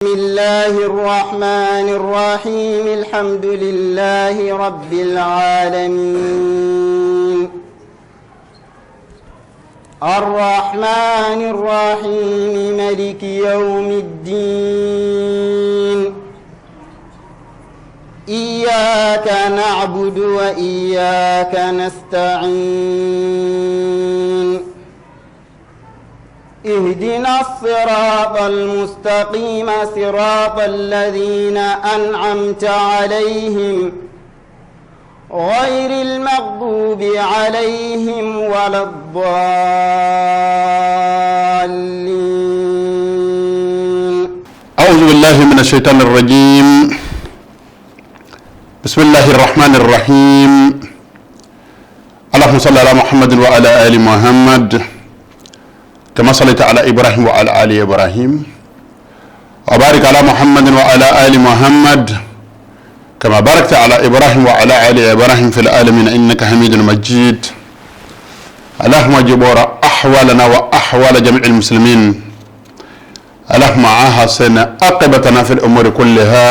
بسم الله الرحمن الرحيم الحمد لله رب العالمين الرحمن الرحيم ملك يوم الدين إياك نعبد وإياك نستعين اهدنا الصراط المستقيم صراط الذين أنعمت عليهم غير المغضوب عليهم ولا الضالين. أعوذ بالله من الشيطان الرجيم. بسم الله الرحمن الرحيم. اللهم صل على محمد وعلى آل محمد كما صليت على إبراهيم وعلى آل إبراهيم، وبارك على محمد وعلى آل محمد كما باركت على إبراهيم وعلى آل إبراهيم في العالمين إنك حميد مجيد. اللهم اجبر أحوالنا وأحوال جميع المسلمين. اللهم أحسن عاقبتنا في الأمور كلها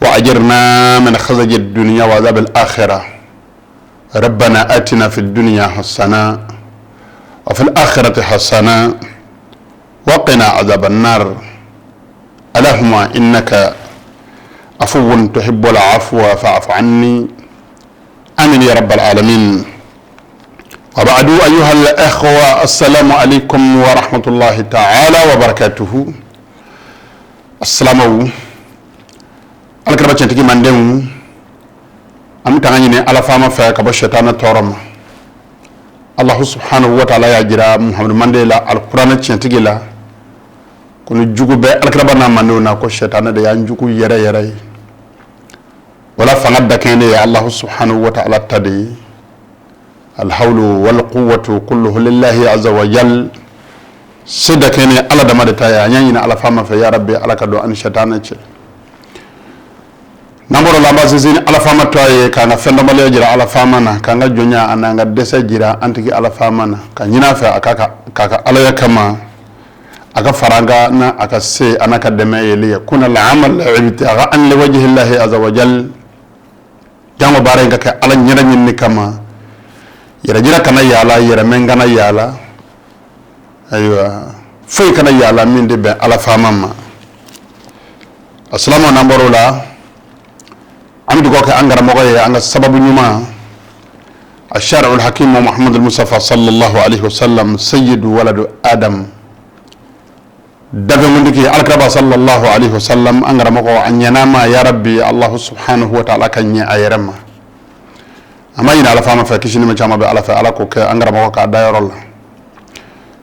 وأجرنا من خزي الدنيا وعذاب الآخرة. ربنا آتنا في الدنيا حسنة وفي الآخرة حسنة وقنا عذاب النار. اللهم إنك عفو تحب العفو فاعف عني. آمين يا رب العالمين. وبعد، أيها الأخوة، السلام عليكم ورحمة الله تعالى وبركاته. السلام alakiraba tiɲɛtigi mandenw, an bɛ tanga ɲini Ala faama fɛ ka bɔ sɛtanɛ tɔɔrɔ ma. Alahu subhanahu wa taala y'a jira Muhamadu manden la Alikuranɛ tiɲɛtigi la ko ni jugu bɛ alakiraba n'a mandenw na, ko sɛtanɛ de y'an jugu yɛrɛ yɛrɛ ye. Wala fanga dakɛn ye Alahu subhanahu wa taala ta de ye. Alhawlu walquwwatu kulluhu lillahi azza wa jal. Se dakɛn Ala dama de ta ye. An y'a ɲini Ala faama fɛ, ya Rabbi, Ala ka don an ni sɛtanɛ cɛ. N'an bɔra la, an b'a sinsin ni Ala faama tɔgɔ ye, k'an ka fɛn dɔnbaliya jira Ala faama na, k'an ka jɔnya a n'an ka dɛsɛ jira an tigi Ala faama na, ka ɲini a fɛ a ka k'a ka alaya kama, a ka fara an kan n'a a ka se a n'a ka dɛmɛ ye. Liyakuna al-amal ibtigha'an liwajhi llahi azza wa jal. Jango baara in ka kɛ Ala ɲɛda ɲinini kama, yɛrɛ jira kana yaala, yɛrɛmɛn kana yaala, ayiwa, foyi kana yaala min tɛ bɛn Ala faama ma. Asilamu, n'an bɔr'o la, an bɛ dugawu kɛ an karamɔgɔ ye, an ka sababu ɲuman, الشارع الحكيم محمد المصطفى صلى الله عليه وسلم، سيد ولد آدم، dafɛnkundigi alakiraba صلى الله عليه وسلم. An karamɔgɔ, a ɲɛna ma, ya Rabbi, Allahu subhanahu wa ta'ala ka ɲɛ a yɛrɛ ma. An b'a ɲini Ala faama fɛ, kisi ni ma caman bɛ Ala fɛ, Ala k'o kɛ an karamɔgɔ k'a da yɔrɔ la.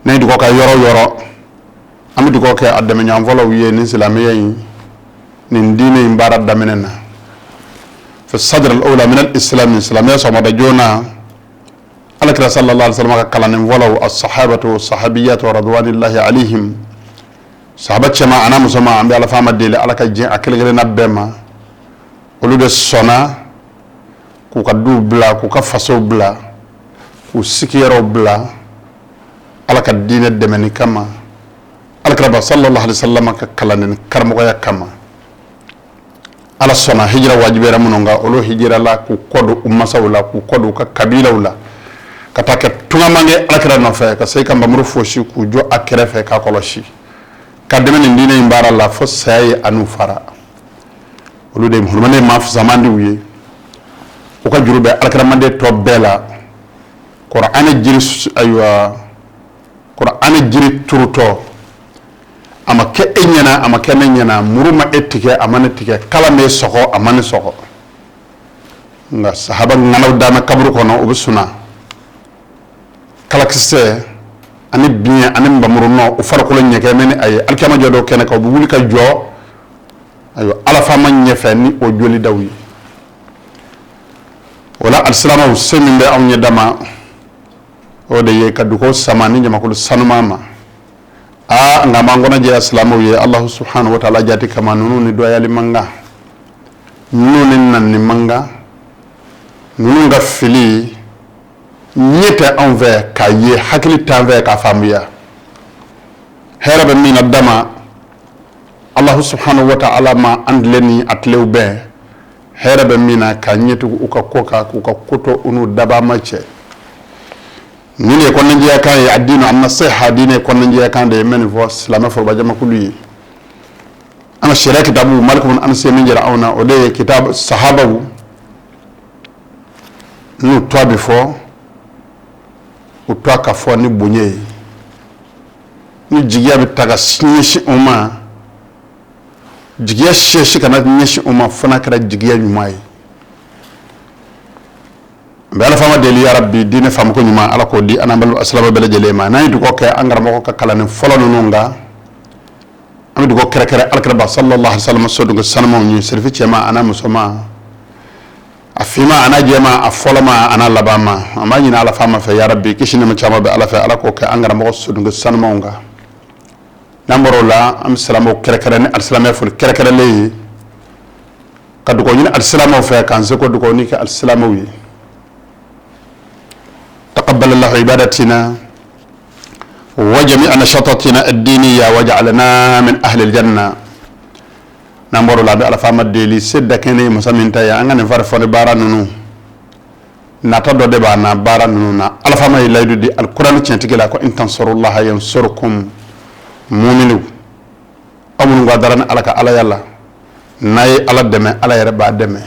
Ne ye dugawu kɛ yɔrɔ o yɔrɔ, an bɛ dugawu kɛ a dɛmɛɲɔgɔn fɔlɔw ye nin silamɛya in, nin diinɛ in baara daminɛ na, في الصدر الأولى من الإسلام, silamɛya sɔgɔmada joona, alakira صلى الله عليه وسلم ka kalanden fɔlɔw, الصحابة والصحابيات رضوان الله عليهم, sahaba cɛman a n'a musoman, an bɛ Ala faama deli, Ala ka diɲɛ a kelen kelenna bɛɛ ma. Olu de sɔnna k'u ka duw bila, k'u ka fasow bila, k'u sigiyɔrɔw bila Ala ka diinɛ dɛmɛni kama, alakiraba صلى الله عليه وسلم ka kalanden karamɔgɔya kama. Ala sɔnna hijira wajibiyara minnu kan, olu hijirala k'u kɔ don u masaw la, k'u kɔ don u ka kabilaw la, ka taa kɛ tungamange alakira nɔfɛ, ka se ka nbamuru fosi k'u jɔ a kɛrɛfɛ k'a kɔlɔsi, ka dɛmɛ nin diinɛ in baara la fo saya ye a n'u fara. Olu de ye maa fisamandiw ye. U ka juru bɛ alakira manden tɔ bɛɛ la. Kuranɛ jiri, ayiwa, Kuranɛ jiri turutɔ, a ma kɛ e ɲɛna, a ma kɛ ne ɲɛna, muru ma e tigɛ, a ma ne tigɛ, kala ma e sɔgɔ, a ma ne sɔgɔ, nka sahaba ŋanaw dama kaburu kɔnɔ, u bɛ suna kalakisɛ ani biɲɛ ani nbamuru nɔ u farikolo ɲɛgɛn ni a ye. Alikiyama jɔ dɔw kɛnɛ kan, u bɛ wuli ka jɔ, ayiwa, Ala faama ɲɛfɛ ni o joli daw ye. O la, alisilamɛw, se min bɛ anw ɲɛ dama, o de ye ka dugawu sama ni jamakulu sanuman ma. Aa, nka b'an kɔnɔ jɛya silamɛw ye Alahu subhanahu wa ta'ala jati kama, ninnu ni dɔgɔyali man kan, ninnu ni nani man kan, ninnu ka fili ɲɛ tɛ anw fɛ k'a ye, hakili t'an fɛ k'a faamuya. Hɛrɛ bɛ min na dama, Allahu subhanahu wa ta'ala ma an tile ni a tilew bɛn hɛrɛ bɛ min na ka ɲɛtugu u ka ko kan, k'u ka ko to u n'u dabama cɛ. Nin de ye kɔnɔnajɛya kan ye. Addinu an-nasiha, diinɛ ye kɔnɔnajɛya kan de ye. N bɛ nin fɔ silamɛ forobajamakulu ye. An ka sariya kitabu, Malik bin Anas ye min jira anw na, o de ye kitabu sahabaw n'u tɔgɔ bɛ fɔ, u tɔgɔ ka fɔ ni bonya ye, ni jigiya bɛ ta ka ɲɛsin u ma, jigiya siyɛsi kana ɲɛsin u ma fo n'a kɛra jigiya ɲuman ye. N bɛ Ala faama deli, ya Rabbi, diinɛ faamuko ɲuman, Ala k'o di an n'an balima silamɛ bɛɛ lajɛlen ma. N'an ye dugawu kɛ an karamɔgɔ ka kalanni fɔlɔ ninnu kan, an bɛ dugawu kɛrɛkɛrɛ alakiraba sallallahu alaihi wasallam sodugu sanumaw ye, serifi cɛman an'a musoman, a finma an'a jɛma, a fɔlɔma an'a labanma. An b'a ɲini Ala faama fɛ, ya Rabbi, kisi nɛɛma caman bɛ Ala fɛ, Ala k'o kɛ an karamɔgɔ sodugu sanumaw kan. N'an bɔra o la, an bɛ silamɛw kɛrɛkɛrɛ ni alisilamɛya foli kɛrɛkɛrɛlen ye, ka dugawu ɲini alisilamɛw fɛ, k'an seko dugawu ni kɛ alisilamɛw ye. Taqabbalallahu ibadatina wa jami'a nashatatina ad-diniya waj'alna min ahli al-janna. N'an bɔra o la, an bɛ Ala faama deli, se dakɛnɛ ye masa min ta ye, an ka nin fari fɔni baara ninnu nata dɔ de b'a na baara ninnu na. Ala faama ye layidu di alikuranɛ tiɲɛtigi la ko in tansurullaha yansurkum. Muminu, aw minnu ka dara ni Ala ka alaya la, n'a ye Ala dɛmɛ, Ala yɛrɛ b'a dɛmɛ.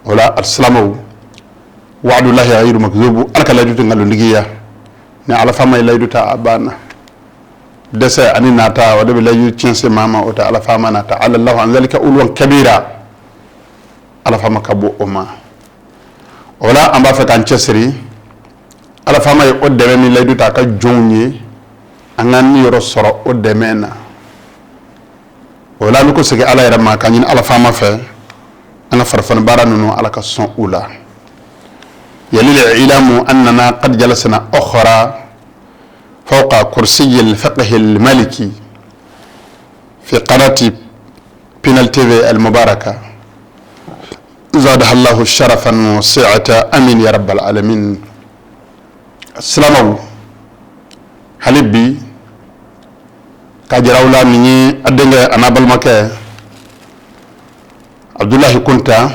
O la alisilamɛw, wa'dullahi ghayru makdhubu, Ala ka layidu tɛ nkalontigiya. Ni Ala faama ye layidu ta, a banna. Dɛsɛ ani nata, o de bɛ layidu tiɲɛ se maa ma, o tɛ Ala faama nata. Ta'ala Allahu an dhalika uluwan kabira, Ala faama ka bɔ o ma. O la an b'a fɛ k'an cɛsiri. Ala faama ye o dɛmɛ min layidu ta a ka jɔnw ye, an ka niyɔrɔ sɔrɔ o dɛmɛ na. O la an bɛ ko segin Ala yɛrɛ ma, k'a ɲini Ala faama fɛ, an ka farifoni baara ninnu, Ala ka sɔn u la. Yalil ilamu annana qad jalasna ukhra fawqa kursiyyi al-fiqh al-maliki fi qanati Pinal TV al-mubaraka, zadaha Allahu sharafan wa si'ata, amin ya rabbal alamin. Silamɛw, hali bi k'a jira aw la, nin ye a denkɛ a n'a balimakɛ Abdulahi Kunta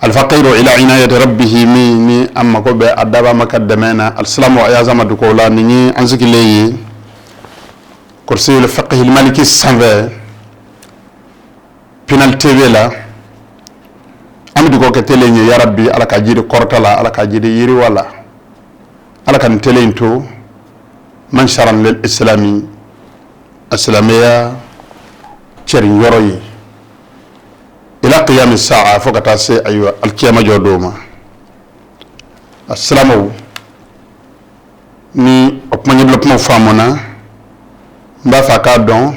alfaqiru ila inayati rabbihi, min ni an mago bɛ a dabama ka dɛmɛ na. Alisilamɛw, a y'a sama dugawu la. Nin ye an sigilen ye kursiyul fiqhil maliki sanfɛ Pinal TV la. An bɛ dugawu kɛ tele in ye, ya Rabbi, Ala ka jiri kɔrɔta la, Ala ka jiri yiriwa la, Ala ka nin tele in to mansharan lil islami, a silamɛya cɛrin yɔrɔ ye, ila qiyami sa'a, fo ka taa se ayiwa alikiyama jɔ don ma. A silamɛw, ni o kuma ɲɛbila kumaw faamuna, n b'a fɛ a k'a dɔn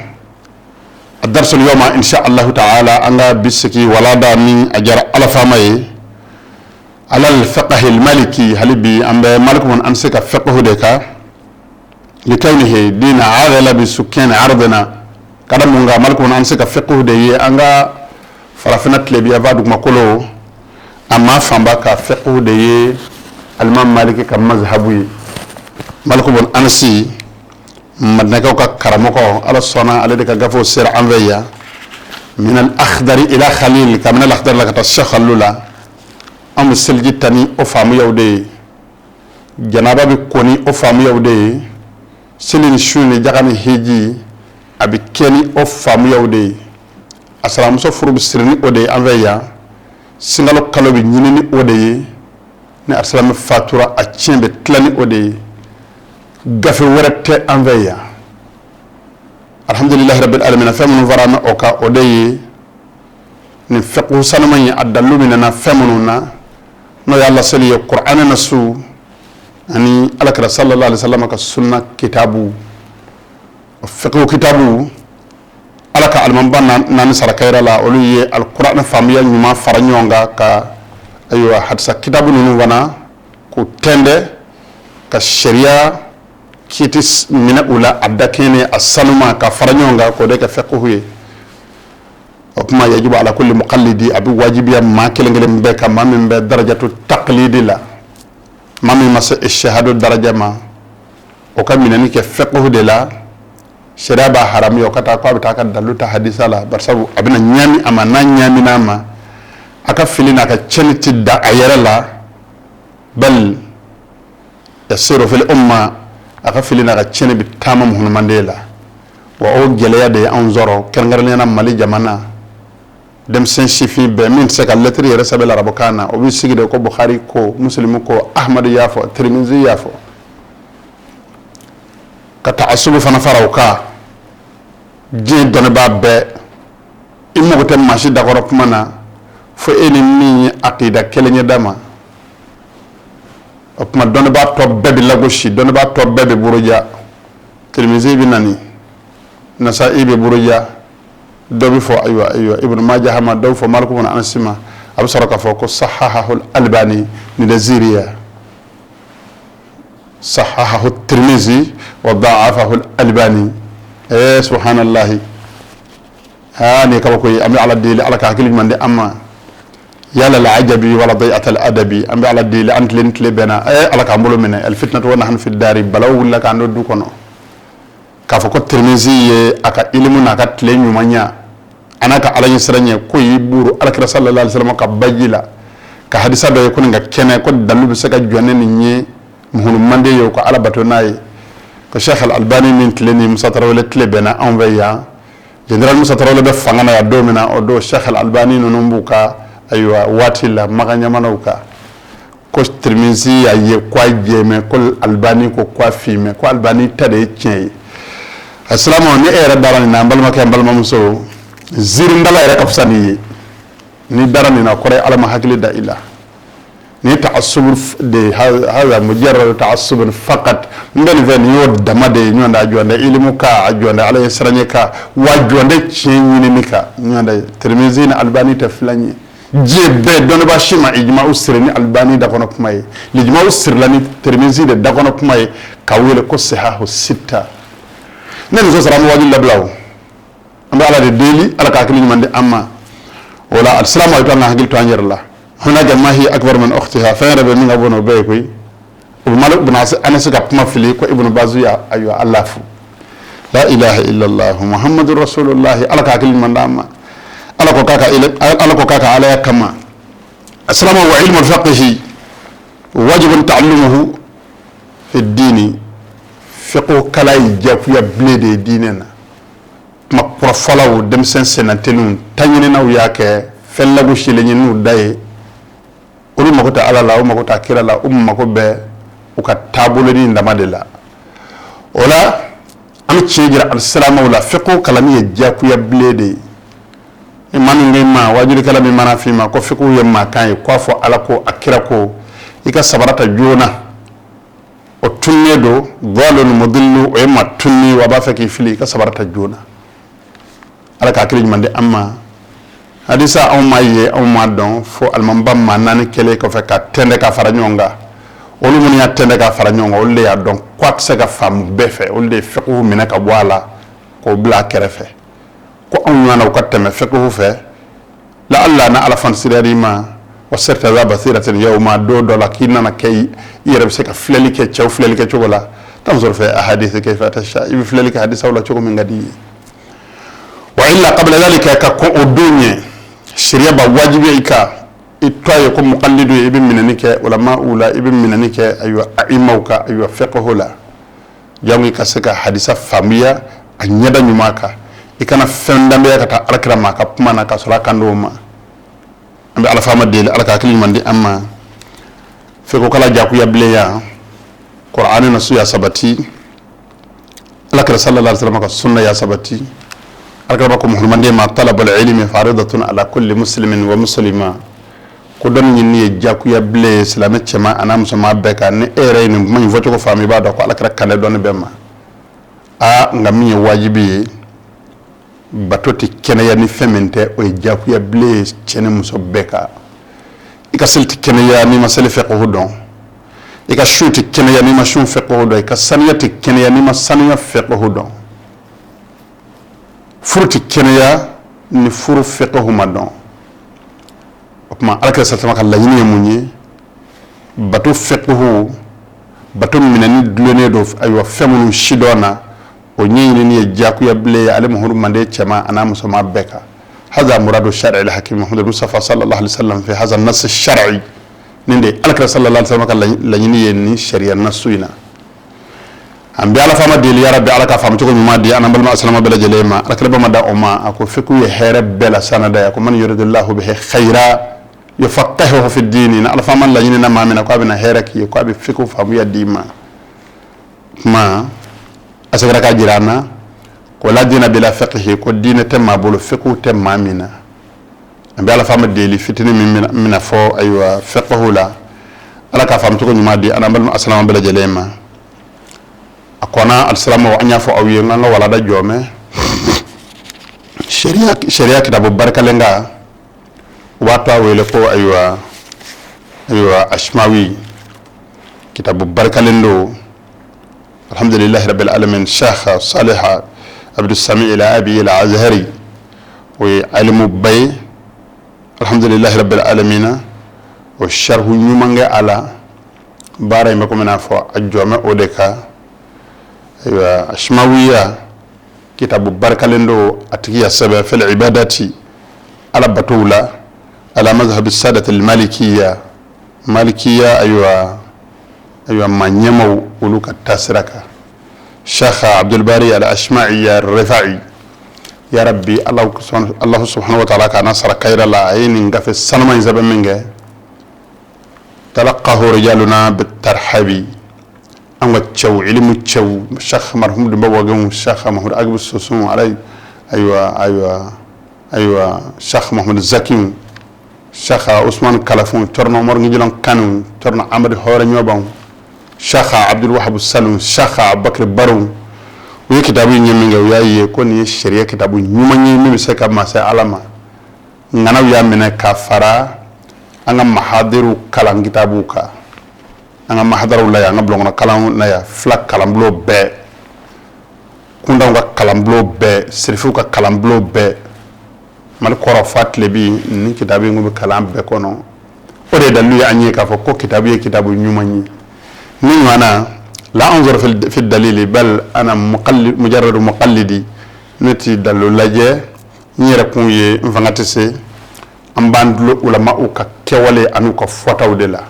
a darisul yawma insha allahu ta'ala, an ka bi sigi walada ni a jara Ala faama ye, alal fiqh al maliki. Hali bi an bɛ Malik mun an se ka fiqh de kan, likawnihi dina aghlabi sukkan ardina, kada mun ka Malik mun an se ka fiqh de ye an ka farafinna tilebiyanfan dugumakolo, a maa fanba ka fiqh de ye alimam Maliki ka mazhabu ye. Malik bun Anasi, madinakaw ka karamɔgɔ, Ala sɔnna ale de ka gafew sera an fɛ yan, min al akhdari ila khalil, ka minɛ lakhdari la ka taa Cheikh Khalilu la. An bɛ seliji ta ni o faamuyaw de ye, janaba bɛ ko ni o faamuyaw de ye, seli ni sun ni jaga ni hiji, a bɛ kɛ ni o faamuyaw de ye. A sinamuso furu bɛ siri ni o de ye an fɛ yan, sinkalo kalo bɛ ɲini ni o de ye, ni alisilamɛ fatura a tiɲɛ bɛ tila ni o de ye. Gafe wɛrɛ tɛ an fɛ yan. Alhamdulilahi rabbil alamin. Fɛn minnu fara an o kan, o de ye nin fiqhu sanuma ye, a dalilu minɛna fɛn minnu na, n'o y'a laseli ye kuranɛ na su ani alakira sallallahu alaihi wasallam ka sunna kitabu, o fiqhu kitabu. Ala ka alimamiba naani sara kayira la, olu ye alikuranɛ faamuya ɲuman fara ɲɔgɔn kan, ka ayiwa hadisa kitabu ninnu fana k'u tɛndɛ, ka sariya kiiti minɛ u la, a dakɛnɛ a sanuma, ka fara ɲɔgɔn kan k'o de kɛ fiqhu ye. O tuma yajibu ala kulli muqallidi, a bɛ wajibiya maa kelen kelen bɛɛ kan, maa min bɛ darajatu taqlidi la, maa min ma se ijtihadu daraja ma, o ka minɛni kɛ fiqhu de la. Sariya b'a haramuya o ka taa ko a bɛ taa ka dalu ta hadisa la, barisabu a bɛna ɲaami a ma. N'a ɲaamina a ma, a ka fili n'a ka cɛnni tɛ da a yɛrɛ la, bal yasiru fil umma, a ka fili n'a ka cɛnni bɛ taama muhunumanden la. Wa o gɛlɛya de ye anw sɔrɔ, kɛrɛnkɛrɛnnenya la Mali jamana. Denmisɛn sifin bɛɛ min tɛ se ka lɛtiri yɛrɛ sɛbɛn larabukan na, o b'i sigi de ko Bukhari ko, Muslimu ko, Ahmadu y'a fɔ, Tirimizi y'a fɔ, ka taasubu fana fara o kan. Diɲɛ dɔnnibaa bɛɛ, i mago tɛ maa si dakɔrɔ kuma na fo e ni min ye akida kelen ye da ma. O tuma dɔnnibaa tɔ bɛɛ bɛ lagosi, dɔnnibaa tɔ bɛɛ bɛ buruja. Tirimizi bɛ nani, Nasa'i bɛ buruja, dɔ bɛ fɔ ayiwa ayiwa Ibn Majah ma, dɔ bɛ fɔ Maliku bun Anasi ma. A bɛ sɔrɔ k'a fɔ ko sahahahu Albani ni de ziriya sahahahu Tirmizi wa da'afahu Albani. Subhanallahi, aa, nin ye kabako ye. An bɛ Ala deli, Ala ka hakili ɲuman di an ma. Yala la ajabi wala dayat al adabi. An bɛ Ala deli, an tile ni tile bɛnna, Ala k'an bolo minɛ. Al fitnatu wa nahnu fi dari, balaw wulila k'an don du kɔnɔ k'a fɔ ko Tirmizi ye a ka ilimu n'a ka tile ɲumanya a n'a ka Ala ɲɛsiran ɲɛ, ko y'i buru Alakira sallallahu alaihi wasallam ka baji la ka hadisa dɔ ye ko nin ka kɛnɛ, ko dalu bɛ se ka jɔ ne nin ye muhunumanden ye, o ka Ala bato n'a ye. Ko Sheikh Al-Albani min tile ni Musa Tarawele tile bɛnna anw fɛ yan, général Musa Tarawele bɛ fanga na yan don min na, o don Sheikh Al-Albani ninnu b'u ka ayiwa waati la Makan ɲamanaw kan, ko Tirimizi y'a ye ko a jɛmɛ, ko Albani ko ko a finmɛ, ko Albani ta de ye tiɲɛ ye. Asilamu, ni e yɛrɛ dara nin na, an balimakɛ, an balimamuso, ziirindala yɛrɛ ka fisa n'i ye. N'i dara nin na, kɔrɔ ye Ala ma hakili da i la. Ni taasub de haza mujarrad taasub faqat. N bɛ nin fɛ, nin y'o dama de ye. Ɲɔgɔn da a jɔn dɛ ilimu ka, a jɔn dɛ Ala ye siranɲɛ ka wa, jɔn dɛ tiɲɛ ɲinini ka. Ɲɔgɔn dɛ Tirimizi ni Albani tɛ filan ye. Diɲɛ bɛɛ dɔnnibaa si ma ijma'u siri ni Albani dakɔnɔ kuma ye. Ijma'u sirila ni Tirimizi de dakɔnɔ kuma ye, ka wele ko sihahu sita. Ne muso sara, an bɛ wajibi labila o. An bɛ Ala de deli, Ala ka hakili ɲuman di an ma. O la, alisilamu, a bɛ to an ka hakili to an yɛrɛ la. Hunaka ma hiya akbar min ukhtiha. Fɛn yɛrɛ bɛ min ka bon n'o bɛɛ ye koyi. O bɛ Malik ibn Anas ka kuma fili ko Ibn Bazu ya ayiwa Allah fu. La ilaha illallah Muhammadur rasulullah. Ala ka hakili ɲuman d'an ma. Ala ko k'a ka Ala ko k'a ka Alaya kama. Asilamu, wa ilmu al-fiqhi wajibun ta'allumuhu fi dini. Fiqh kala ye jakuya bilen de ye diinɛ na. Kuma kɔrɔfɔlaw, denmisɛn sennateliw, taɲininaw y'a kɛ fɛn lagosilen ye n'u da ye. Olu mako tɛ Ala la, u mako tɛ kira la, u mako bɛ u ka taabolonin dama de la. O la, an bɛ tiɲɛ jira alisilamɛw la, fiqh kalanni ye jakuya bilen de ye. Ni maa min ko i ma, wajulikɛla min mana f'i ma ko fiqh ye maakan ye, k'a fɔ Ala ko, a kira ko, i ka sabara ta joona. O tunnen don, dalun mudillu, o ye maa tunni wa, a b'a fɛ k'i fili. I ka sabara ta joona. Ala ka hakili ɲuman di an ma. Hadisa, anw m'a ye, anw m'a dɔn fo alimamiba maa naani kɛlen kɔfɛ ka tɛntɛ ka fara ɲɔgɔn kan. Olu minnu y'a tɛntɛ ka fara ɲɔgɔn kan, olu de y'a dɔn ko a tɛ se ka faamu bɛɛ fɛ. Olu de ye fiqhu minɛ ka bɔ a la k'o bila a kɛrɛfɛ, ko anw ɲɔgɔn na u ka tɛmɛ fiqhu fɛ. La alla na Ala fan siriyar'i ma, wa sirta za basiratin yawma, don dɔ la k'i nana kɛ i yɛrɛ bɛ se ka filɛli kɛ cɛw filɛli kɛ cogo la. Tanzur fi ahadith kayfa tasha, i bɛ filɛli kɛ hadisaw la cogo min ka di i ye. Wa illa qabla dhalika, ka kɔn o don ɲɛ, sariya b'a wajibiya i kan, i tɔ ye ko muqallidu ye, i bɛ minɛni kɛ ulama u la, i bɛ minɛni kɛ ayiwa a'imaw ka ayiwa fiqhu la, jango i ka se ka hadisa faamuya a ɲɛda ɲuman kan. I kana fɛn danbeya ka taa Alakira ma a ka kuma na k'a sɔrɔ a kan d'o ma. An bɛ Ala faama deli, Ala ka hakili ɲuman di an ma. Fiqhu kala jakuya bilenya, Qur'ani nasu ya sabati, Alakira sallallahu alaihi wasallam ka sunna ya sabati. Alakira ko muhammadi ma talabul ilmi faridatun ala kulli muslimin wa muslima, ko dɔnni ɲinini ye jakuya bilen ye silamɛ cɛman an'a musoman bɛɛ kan. Ni e yɛrɛ ye nin kuma in fɔcogo faamu, i b'a dɔn ko Alakira kan tɛ dɔnni bɛɛ ma. Aa, nka min ye wajibi ye, bato tɛ kɛnɛya ni fɛn min tɛ, o ye jakuya bilen ye cɛ ni muso bɛɛ kan. I ka seli tɛ kɛnɛya n'i ma seli fiqhu dɔn. I ka sun tɛ kɛnɛya n'i ma sun fiqhu dɔn. I ka saniya tɛ kɛnɛya n'i ma saniya fiqhu dɔn. Furu tɛ kɛnɛya ni furu fiqhu ma dɔn. O tuma, Alakira sallallahu ka laɲini ye mun ye? Bato fiqhu, bato minɛni dulonnen don ayiwa fɛn minnu sidɔn na. O ɲɛɲinini ye diyagoya bilen ye ale Muhamadu manden cɛman an'a musoman bɛɛ kan. Haza muradu shar'i al-hakim Muhammad Mustafa sallallahu alaihi wasallam fi haza nas shar'i. Nin de alakira sallallahu alaihi wasallam ka laɲini ye nin sariya nasu in na. An bɛ ala faama deli, ya rabbi, ala ka faamu cogo ɲuman di an balima alisilamɛ bɛɛ lajɛlen ma. Alakira ba ma da o ma, a ko fiqhu ye hɛrɛ bɛɛ la sanada ye. A ko man yuridillahu bihi khayra yufaqihuhu fi dini. Ni ala faama laɲini na maa min na ko a bɛna hɛrɛ k'i ye, ko a bɛ fiqhu faamuya d'i ma. Kuma a seginna k'a jira an na ko la dina bila fiqhi, ko diinɛ tɛ maa bolo fiqhu tɛ maa min na. An bɛ ala faama deli, fitinin min bɛna fɔ ayiwa fiqhu la, ala k'a faamu cogo ɲuman di an balima alisilamɛ bɛɛ lajɛlen ma. A kɔnna alisilamɛw, an y'a fɔ aw ye n k'an ka walada jɔ mɛ sariya kitabu barikalen kan, u b'a to a wele ko ayiwa Asimawi, kitabu barikalen don. Alhamdulillahi rabbil alamin. Sheikh Salih Abdul Sami ila abi al Azhari, o ye alimu ba ye. Alhamdulillahi rabbil alamin. O sharhu ɲuman kɛ a la. Baara in bɛ komi n'a fɔ a jɔmɛ o de kan. Ayiwa, Asimawiya kitabu barikalen don. A tigi y'a sɛbɛn fil ibadati, ala batow la, ala mazhabi sadat al malikiya, malikiya ayiwa maa ɲɛmaw olu ka taasira kan. Sheikh Abdulbari al Ashma'i Rifai, ya rabbi, Allah subhanahu wa ta'ala k'a sara kayira la. A ye nin gafe sanuma in sɛbɛn min kɛ, talaqahu rijaluna bitarhabi, an ka cɛw, ilimu cɛw, Sheikh marhum Dunba Wagenw, Sheikh Mahmud Agibu Sosun alay, ayiwa Sheikh Mahmud Zakiw, Sheikh Usman Kalafun, Thierno Omar Ngijilan Kanu, Thierno Amadu Hɔrɛ Ɲɔbanw, Sheikh Abdul Wahab Salum, Sheikh Abubakar Baro, u ye kitabu in ye min kɛ, u y'a ye ko nin ye sariya kitabu ɲuman ye min bɛ se ka masaya Ala ma. Ŋanaw y'a minɛ ka fara an ka mahadiru kalan kitabuw kan, an ka mahadaraw la yan, an ka bulonkɔnɔ kalanw na yan, fila kalanbulon bɛɛ, kundanw ka kalanbulon bɛɛ, sirifiw ka kalanbulon bɛɛ, Mali kɔrɔ fa tilebi, nin kitabu in bɛ kalan bɛɛ kɔnɔ. O de ye dalilu ye an ye k'a fɔ ko kitabu ye kitabu ɲuman ye. Ni ɲɔgɔnna la anzur fi dalili bal ana mujarradu muqallidi, ne ti dalilu lajɛ n yɛrɛ kun ye, n fanga tɛ se. An b'an dulon ulama'u ka kɛwale an'u ka fɔtaw de la.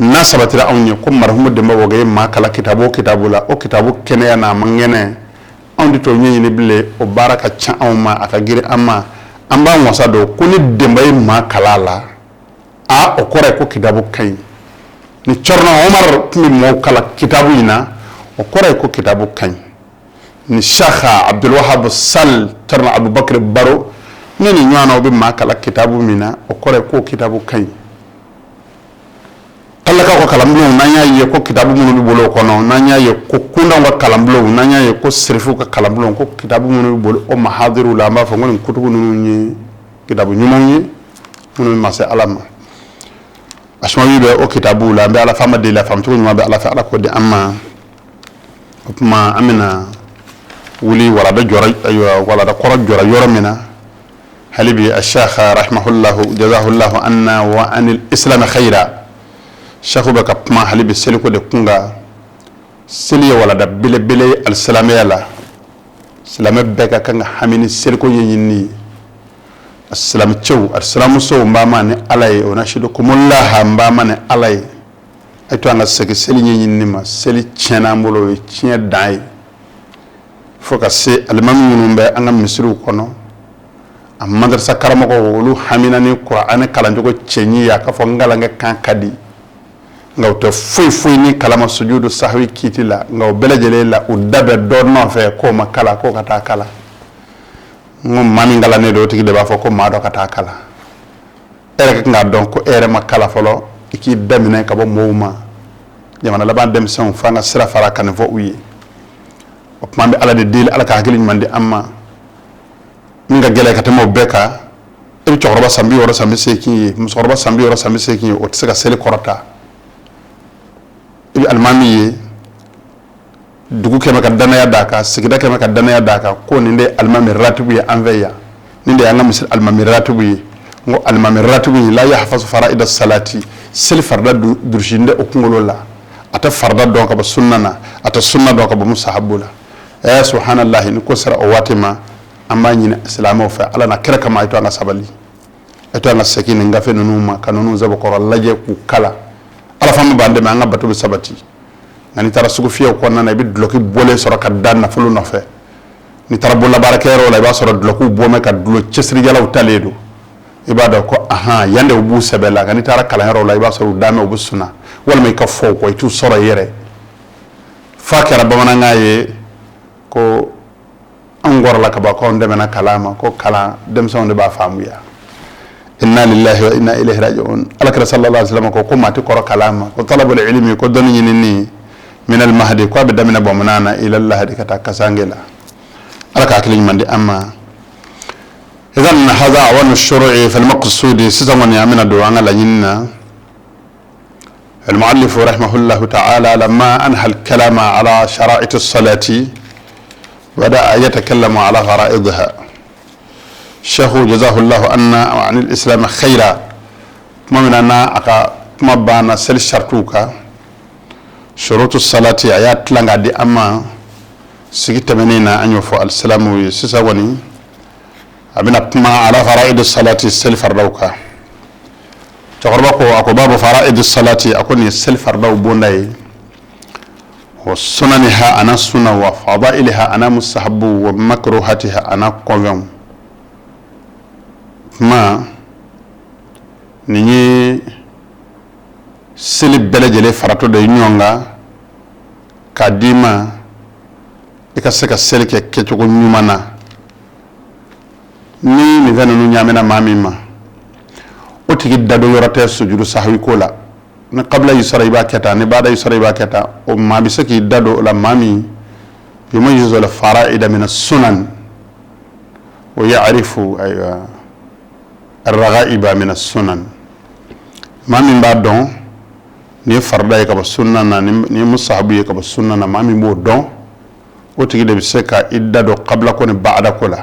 N'a sabatira anw ye ko marhumu Denba Wage ye maa kalan kitabu o kitabu la, o kitabu kɛnɛya n'a man kɛnɛ, anw tɛ t'o ɲɛɲini bilen. O baara ka ca anw ma, a ka girin an ma. An b'an wasa don ko ni Denba ye maa kalan la, a o kɔrɔ ye ko kitabu ka ɲi. Ni Cɔrɔnɔ Omar tun bɛ mɔgɔw kalan kitabu in na, o kɔrɔ ye ko kitabu ka ɲi. Ni Shakha Abdulwahab Sal, Cɔrɔnɔ Abubakar Baro, ni nin ɲɔgɔnna, o bɛ maa kalan kitabu min na, o kɔrɔ ye ko kitabu ka ɲi. Talakaw ka kalanbulonw, n'an y'a ye ko kitabu minnu bɛ bolo o kɔnɔ, n'an y'a ye ko kundanw ka kalanbulonw, n'an y'a ye ko sirifiw ka kalanbulonw, ko kitabu minnu bɛ bolo o mahadiriw la, an b'a fɔ ko nin kutubu ninnu ye kitabu ɲumanw ye minnu bɛ masa Ala ma. Asimawi bɛ o kitabuw la. An bɛ Ala faama deli, a faamucogo ɲuman bɛ Ala fɛ, Ala k'o di an ma. O tuma an bɛna wuli walada jɔra, ayiwa, walada kɔrɔ jɔra yɔrɔ min na hali bi, ashekh rahimahullahu jazahullahu anna wa anil islam khayra, shekhu bɛ ka kuma hali bi seliko de kun kan. Seli ye walada belebele ye alisilamɛya la. Silamɛ bɛɛ ka kan ka hami ni seliko ɲɛɲinini ye. Silamɛcɛw, alisilamusow, n b'a ma ni Ala ye, o nashidukumulaha, n b'a ma ni Ala ye, a to an ka segin seli ɲɛɲinini ma. Seli tiɲɛna an bolo, o ye tiɲɛ dan ye, fo ka se alimami minnu bɛ an ka misiriw kɔnɔ, a madarasa karamɔgɔw, olu hamina ni kuranɛ kalancogo cɛɲi ye, a ka fɔ n kalankɛ kan ka di, nka u tɛ foyi foyi ni kalama sujudu sahwi kiiti la. Nka o bɛɛ lajɛlen la, u da bɛ dɔ nɔfɛ k'o ma kalan, k'o ka taa kalan. N ko maa min kalannen don, o tigi de b'a fɔ ko maa dɔ ka taa kalan. E yɛrɛ ka kan k'a dɔn ko e yɛrɛ ma kalan fɔlɔ, i k'i daminɛ ka bɔ mɔgɔw ma. Jamana laban denmisɛnw, f'an ka sira fara ka nin fɔ u ye. O tuma an bɛ Ala de deli, Ala ka hakili ɲuman di an ma. Min ka gɛlɛn ka tɛmɛ o bɛɛ kan, e bɛ cɛkɔrɔba san 60, san 80 ye, musokɔrɔba san 60, san 80 ye, o tɛ se ka seli kɔrɔta. I bɛ alimami ye, dugu kɛmɛ ka danaya d'a kan, sigida kɛmɛ ka danaya d'a kan, ko nin de ye alimami ratibu ye an fɛ yan, nin de y'an ka misiri alimami ratibu ye. N ko alimami ratibu in la yahfazu fara'ida salati, seli farida durusi tɛ o kunkolo la. A tɛ farida dɔn ka bɔ sunna na, a tɛ sunna dɔn ka bɔ musahabu la. Ɛ subhanallahi, ni ko sera o waati ma, an b'a ɲini silamɛw fɛ, Ala na kira kama, a to an ka sabali, a to an ka segin nin gafe ninnu ma, ka ninnu sɛbɛkɔrɔ lajɛ k'u kala. Ala fana b'an dɛmɛ, an ka bato bɛ sabati. Nka n'i taara sugufiyɛw kɔnɔna na, i bɛ dulɔki bɔlen sɔrɔ ka da nafolo nɔfɛ. N'i taara bololabaarakɛyɔrɔ la, i b'a sɔrɔ dulɔkiw bɔ mɛ ka dulɔ cɛsirijalaw talen don. I b'a dɔn ko ahan, yan de u b'u sɛbɛ la. Nka n'i taara kalanyɔrɔw la, i b'a sɔrɔ u danmɛ, u bɛ sunna, walima i ka fɔ u kɔ, i t'u sɔrɔ i yɛrɛ. F'a kɛra bamanankan ye ko anw kɔrɔla ka ban, ko anw dɛmɛna kalan ma, ko kalan denmisɛnw de b'a faamuya. Inna lillahi wa inna ilayhi raji'un. Alakira sallallahu alaihi wasallam ko maa tɛ kɔrɔ kalan ma, ko talabul ilmi, ko dɔnni ɲinini, min al mahdi, ko a bɛ daminɛ bɔmana na, ila lahadi, ka taa kasange la. Ala ka hakili ɲuman di an ma. Idan hadha awanu shuru'i fil maqsudi. Sisan kɔni, an bɛna don an ka laɲini na. المؤلف رحمه الله تعالى لما أنهى الكلام على شرائط الصلاة بدأ يتكلم على فرائضها. الشيخ جزاه الله عنا وعن الإسلام خيرا، tuma min na a ka kuma banna seli sarituw kan, shurutu salati, a y'a tilan k'a di an ma. Sigi tɛmɛnen na, an y'o fɔ alisilamuw ye. Sisan kɔni, a bɛna kuma ala faraidu salati, seli faridaw kan. Cɛkɔrɔba ko, a ko babu faraidu salati, a ko nin ye seli faridaw bonda ye, wa sunaniha, ana sunna, wa fadailiha, ana mustahabu, wa makruhatiha, ana kɔnfɛnw. Kuma nin ye seli bɛɛ lajɛlen faratɔ dɔ ye ɲɔgɔn kan k'a d'i ma, i ka se ka seli kɛ kɛcogo ɲuman na. Ni nin fɛn ninnu ɲaamina maa min ma, o tigi dadon yɔrɔ tɛ sujudu sahwi ko la. Ni kabila y'i sɔrɔ, i b'a kɛ tan, ni baada y'i sɔrɔ, i b'a kɛ tan. O maa bɛ se k'i da don o la, maa min yumayyizu al fara'ida min sunan wa ya'rifu, ayiwa, ar-ragha'iba min sunan, maa min b'a dɔn nin ye farida ye ka bɔ sunna na, nin ye musahabu ye ka bɔ sunna na, maa min b'o dɔn, o tigi de bɛ se ka i da don kabila ko ni baada ko la.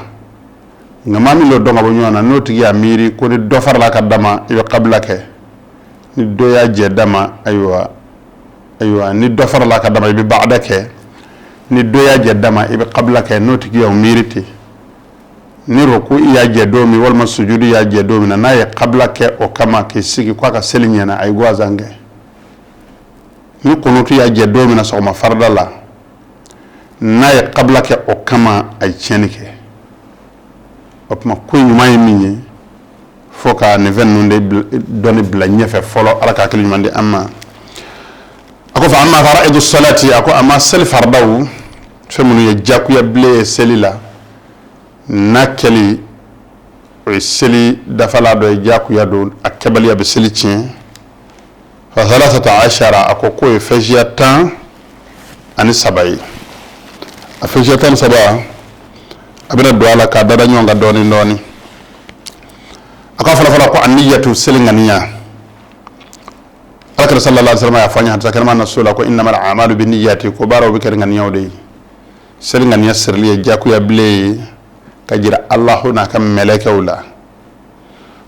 Nka maa min t'o dɔn ka bɔ ɲɔgɔn na, n'o tigi y'a miiri ko ni dɔ farala ka dama, i bɛ kabila kɛ, ni dɔ y'a jɛ dama, ayiwa, ni dɔ farala ka dama, i bɛ baada kɛ, ni dɔ y'a jɛ dama, i bɛ kabila kɛ, n'o tigi y'o miiri ten, ni roku y'a jɛ don min, walima sujudu y'a jɛ don min na, n'a ye kabila kɛ o kama k'i sigi k'a ka seli ɲɛna, a ye gansan kɛ. Ni kunutu y'a jɛ don min na sɔgɔma farida la, n'a ye kabila kɛ o kama, a ye tiɲɛni kɛ. O tuma, ko ɲuman ye min ye, fo ka nin fɛn ninnu de dɔnni bila ɲɛfɛ fɔlɔ. Ala ka hakili ɲuman di an ma. A ko fa amma faraidu salati, a ko a ma seli faridaw, fɛn minnu ye jakuya bilen ye seli la, n'a kɛli o ye seli dafala dɔ ye, jakuya don, a kɛbaliya bɛ seli tiɲɛ, fa thalathata ashara, a ko k'o ye fɛn 13 ye. A fɛn 13, a bɛna don a la k'a dada ɲɔgɔn kan dɔɔni dɔɔni. A ka fɔlɔ fɔlɔ ko anniyatu, seli ŋaniya. Alakira sallallahu alaihi wasallam y'a fɔ an ye hadisa kɛnɛma na so la ko innamal a'malu binniyati, ko baaraw bɛ kɛ ŋaniyaw de ye. Seli ŋaniya sirili ye jakuya bilen ye ka jira Alahu n'a ka mɛlɛkɛw la.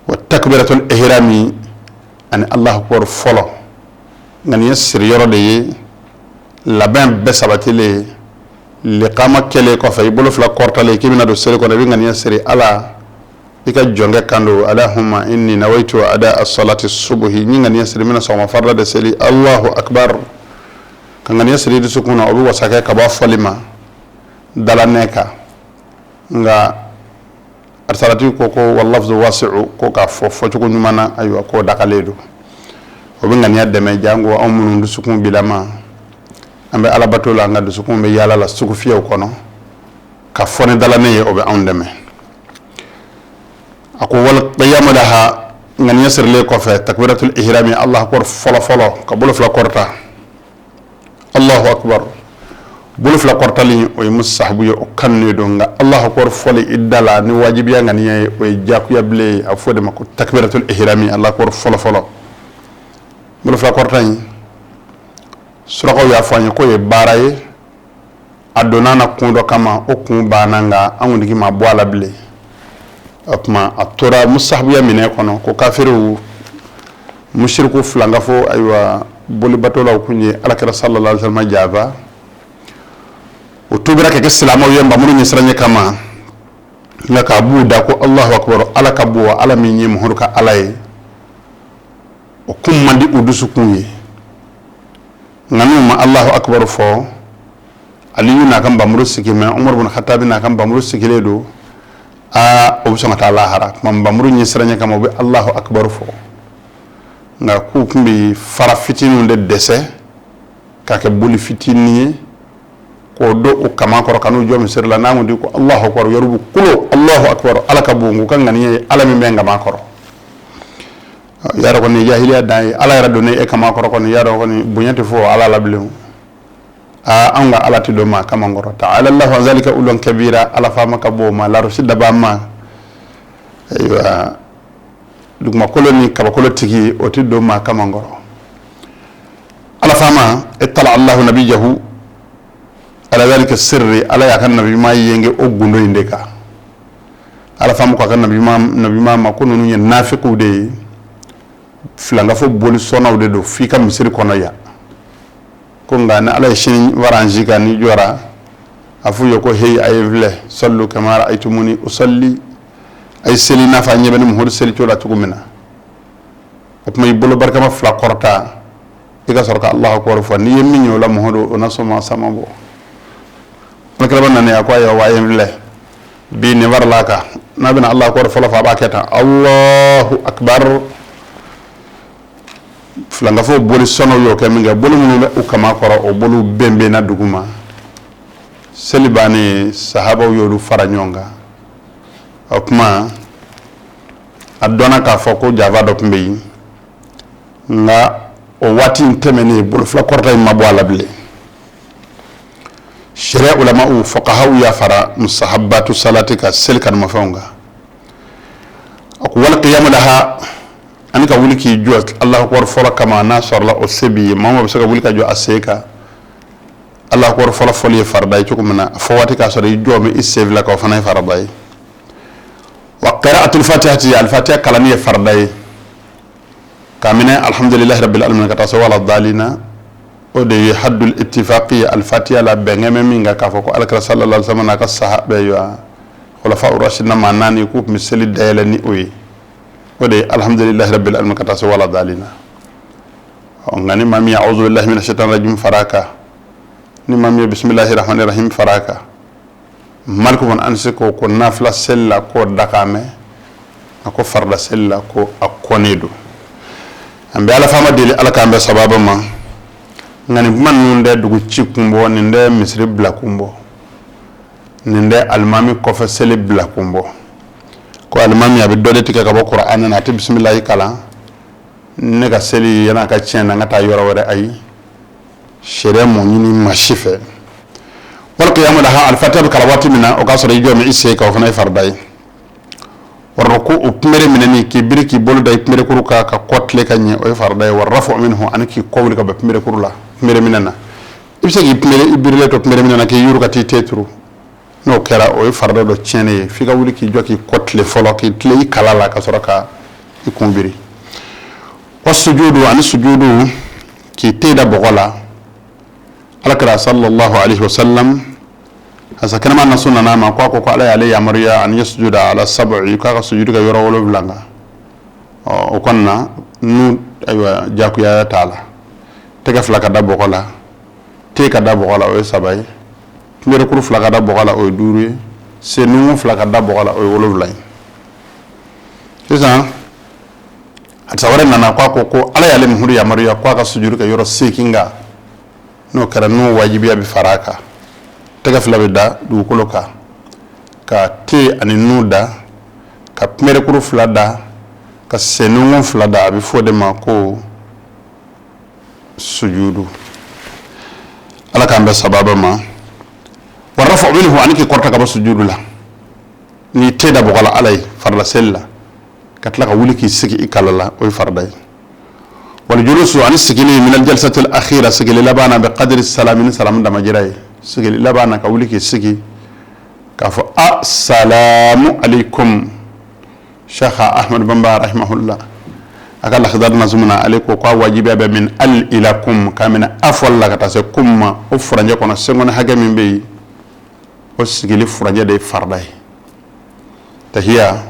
Wa takbiratul ihrami, ani Allahu akbar fɔlɔ, ŋaniya siri yɔrɔ de ye. Labɛn bɛɛ sabatilen, liqama kɛlen kɔfɛ, i bolo fila kɔrɔtalen k'i bɛna don seli kɔnɔ, i bɛ ŋaniya siri Ala i ka jɔnkɛ kan don, Allahumma inni nawaitu ada as-salati subuhi, ni ŋaniya siri n bɛna sɔgɔma farida de seli, Allahu akbar. Ka ŋaniya siri i dusukun na, o bɛ wasa kɛ ka bɔ a fɔli ma dalanɛ kan. Nka arisalati ko wallafzu wasi'u, ko k'a fɔ fɔcogo ɲuman na, ayiwa, k'o dagalen don, o bɛ ŋaniya dɛmɛ. Jango anw minnu dusukun bilama, an bɛ alabato la, an ka dusukun bɛ yaala la sugufiyɛw kɔnɔ, ka fɔ ni dalanɛ ye, o bɛ anw dɛmɛ. A ko wal qiyamu laha, ŋaniya sirilen kɔfɛ, takbiratul ihrami, Allahu akbar fɔlɔ fɔlɔ, ka bolo fila kɔrɔta, Allahu akbar. Bolo fila kɔrɔtali, o ye musahabu ye, o kanunen don. Nka Allahu akbar fɔli i da la ni wajibiya ŋaniya ye, o ye jakuya bilen ye. A fɔ o de ma ko takbiratul ihrami, Allahu akbar fɔlɔ fɔlɔ. Bolo fila kɔrɔta in, surakaw y'a fɔ an ye k'o ye baara ye, a donna na kun dɔ kama, o kun banna, nka an kuntigi ma bɔ a la bilen. O tuma, a tora musahabuya minɛ kɔnɔ, ko kafiriw, musiriku filankafo, ayiwa, bolibatolaw kun ye alakira sallallahu alaihi wasallam janfa. O tubira ka kɛ silamɛw ye nbamuru ɲɛsiranɲɛ kama. Nka k'a b'u da ko Allahu akbar, Ala ka bon, Ala min ye Muhamadu ka Ala ye, o kun man di u dusukun ye. Nka n'u ma Allahu akbar fɔ, Aliyu n'a ka nbamuru sigi mɛ, Umaru bin Khattabi n'a ka nbamuru sigilen don, aa, o bɛ sɔn ka taa lahara. Tuma nbamuru ɲɛsiranɲɛ kama, u bɛ Allahu akbar fɔ. Nka k'u tun bɛ fara fitininw de dɛsɛ k'a kɛ boli fitinin ye k'o don u kaman kɔrɔ ka n'u jɔ misiri la. N'a kun di ko Allahu akbar, yɔrɔ b'u kulo Allahu akbar, Ala ka bon, k'u ka ŋaniya ye Ala min bɛ n kaman kɔrɔ. Y'a dɔn kɔni, jahiliya dan ye Ala yɛrɛ donnen e kaman kɔrɔ kɔni. Y'a dɔn kɔni, bonya tɛ fɔ Ala la bilen. Aa, anw ka Ala tɛ don maa kaman kɔrɔ. Ta'ala Allahu an zalika uluwan kabira. Ala faama ka bon ma, larosi dabaa ma. Ayiwa, dugumakolo ni kabakolo tigi, o tɛ don maa kaman kɔrɔ. Ala faama, ittala Allahu nabiyahu ala zalika sirri, Ala y'a ka nabiɲuman yenge o gundo in de kan. Ala faama ko a ka nabiɲuman ma ko ninnu ye nafikiw de ye, filankafo boli sɔnnaw de don f'i ka misiri kɔnɔ yan. Ko nka ni Ala ye sini waransi kan, n'i jɔra, a f'u ye ko heyi, a ye filɛ, sallu kama ra'aytumuni usalli, a ye seli n'a fɔ a ɲɛ bɛ ne Muhamadu seli cogo la cogo min na. O tuma, i bolo barikama fila kɔrɔta, i ka sɔrɔ ka Allahu akbar fɔ. N'i ye min ye o la, Muhamadu, o na sɔn sama bɔ. Alakiraba nana, a ko ayiwa, wa a ye n filɛ bi nin farila kan. N'a bɛna Allahu akbar fɔlɔ fɔ, a b'a kɛ tan: Allahu akbar. Filankafo boli sɔnnaw y'o kɛ min kɛ, bolo minnu bɛ u kama kɔrɔ, o bolo bɛnbɛnna dugu ma. Seli bannen, sahabaw y'olu fara ɲɔgɔn kan. O tuma, a dɔnna k'a fɔ ko janfa dɔ tun bɛ yen. Nka o waati in tɛmɛnen, bolo fila kɔrɔta in ma bɔ a la bilen. Sariya ulama'u, fuqahaw y'a fara musahabatu salati ka seli kanumafɛnw kan. A ko wal qiyamu laha, ani ka wuli k'i jɔ Allahu akbar fɔlɔ kama, n'a sɔrɔla o se b'i ye. Maa o maa bɛ se ka wuli ka jɔ a sen kan, Allahu akbar fɔlɔ fɔli ye farida ye cogo min na, a fɔ waati k'a sɔrɔ i jɔ bɛ i sen fila kan, o fana ye farida ye. Wa qira'atul fatihati, al-fatiha kalanni ye farida ye, k'a minɛ alhamdulillahi rabbil alamin ka taa se wala dalina. O de ye haddul ittifaqi al-fatiha la, bɛnkɛ bɛ min kan k'a fɔ ko Alakira sallallahu alaihi wasallam n'a ka sahaba ye, khulafa rashidina maa naani, k'u tun bɛ seli dayɛlɛ ni o ye. O de ye alhamdulillahi rabbil alamin ka taa se wala dalina. Nka ni maa min ye a'udhu billahi minash shaitani rajim fara kan, ni maa min ye bisimilahi rahmani rahim fara kan, Malik bin Anas ko nafila seli la, k'o dakan mɛn, a ko farida seli la, ko a kɔnnen don. An bɛ Ala faama deli, Ala k'an bɛn sababa ma. Nka nin kuma ninnu tɛ dugu ci kun bɔ, nin tɛ misiri bila kun bɔ, nin tɛ alimami kɔfɛ seli bila kun bɔ. Ko alimami a bɛ dɔ de tigɛ ka bɔ kuranɛ na, a tɛ bisimilahi kalan, ne ka seli yan'a ka tiɲɛ na, n ka taa yɔrɔ wɛrɛ. Ayi, sariya m'o ɲini maa si fɛ. Wal qiyamu laha, alifatiha bɛ kalan waati min na, o k'a sɔrɔ i jɔ min i sen kan, o fana ye farida ye. Wa ruku, o kunbere minɛni, k'i biri k'i bolo da i kunberekuru kan ka kɔ tile ka ɲɛ, o ye farida ye. Wa rafu minhu, ani k'i kɔ wuli ka bɔ kunberekuru la, kunbere minɛ na. I bɛ se k'i kunbere, i birilen to kunbere minɛ na, k'i yuru ka t'i te turu. N'o kɛra, o ye farida dɔ tiɲɛnen ye. F'i ka wuli k'i jɔ, k'i kɔ tile fɔlɔ, k'i tile i kala la, ka sɔrɔ ka i kun biri. Wa sujudu, ani sujudu, k'i te da bɔgɔ la. Alakira sallallahu alaihi wasallam, hasa kɛnɛma nasu nana ma ko a ko Ala y'ale yamaruya an yasjuda ala sab'i, k'a ka sujudu kɛ yɔrɔ 7 kan. Ɔ, o kɔni na nu, ayiwa, jagoya t'a la. Tɛgɛ fila ka da bɔgɔ la, te ka da bɔgɔ la, o ye saba ye. Kunberekuru fila ka da bɔgɔ la, o ye duuru ye. Sennunkun fila ka da bɔgɔ la, o ye 7 ye. Sisan hadisa wɛrɛ nana ko a ko Ala y'ale Muhamadu yamaruya ko a ka sujudu kɛ yɔrɔ 8 kan. N'o kɛra, n'o wajibiya bɛ fara a kan. Tɛgɛ fila bɛ da dugukolo kan, ka te ani nun da, ka kunberekuru fila da, ka sennunkun fila da. A bɛ fɔ o de ma ko sujudu. Ala k'an bɛn sababa ma. Wa rafu minhu, ani k'i kɔrɔta ka bɔ sujudu la. N'i te da bɔgɔ la Ala ye farila seli la, ka tila ka wuli k'i sigi i kala la, o ye farida ye. Wal julusu, ani sigili, min al jalsati al akhira, sigili laban na, bi qadri salami, ni salamu damajira ye. Sigili laban na, ka wuli k'i sigi k'a fɔ assalamu alaikum. Sheikh Ahmad Bamba rahimahullah, a ka Lakhdar nazumu na, ale ko k'a wajibiya bɛ min al ila kum, k'a minɛ a fɔli la ka taa se kum ma, o furancɛ kɔnɔ, senkɔni hakɛ min bɛ yen. O sigili furancɛ de ye farida ye. Tahiya,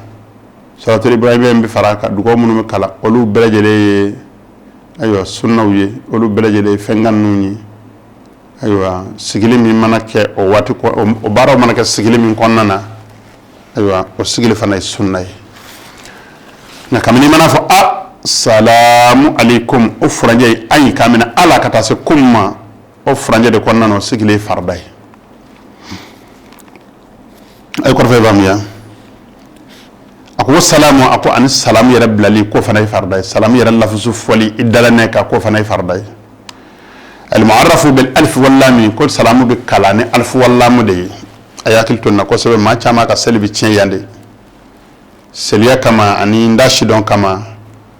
salatul ibrahimiya bɛ fara kan, dugawu minnu bɛ kalan, olu bɛɛ lajɛlen ye ayiwa sunnaw ye, olu bɛɛ lajɛlen ye fɛn ninnu ye. Ayiwa, sigili min mana kɛ o waati, o baaraw mana kɛ sigili min kɔnɔna na, ayiwa, o sigili fana ye sunna ye. Nka kabini i mana fɔ a salamu aleykum, o furancɛ ye ayi k'a minɛ ala ka taa se kum ma, o furancɛ de kɔnɔna na, o sigili ye farida ye. A ye kɔrɔfɔ faamuya. A ko salamu, a ko ani salamu yɛrɛ bilali, k'o fana ye farida ye. Salamu yɛrɛ lafusu fɔli i dalanɛ kan, k'o fana ye farida ye. Almuarrafu bil alif wal lam, ko salamu bɛ kalan ni alif wal lam de ye. A y'a hakili to nin na kosɛbɛ. Maa caman ka seli bɛ tiɲɛ yan de, seliya kama ani n da sidɔn kama.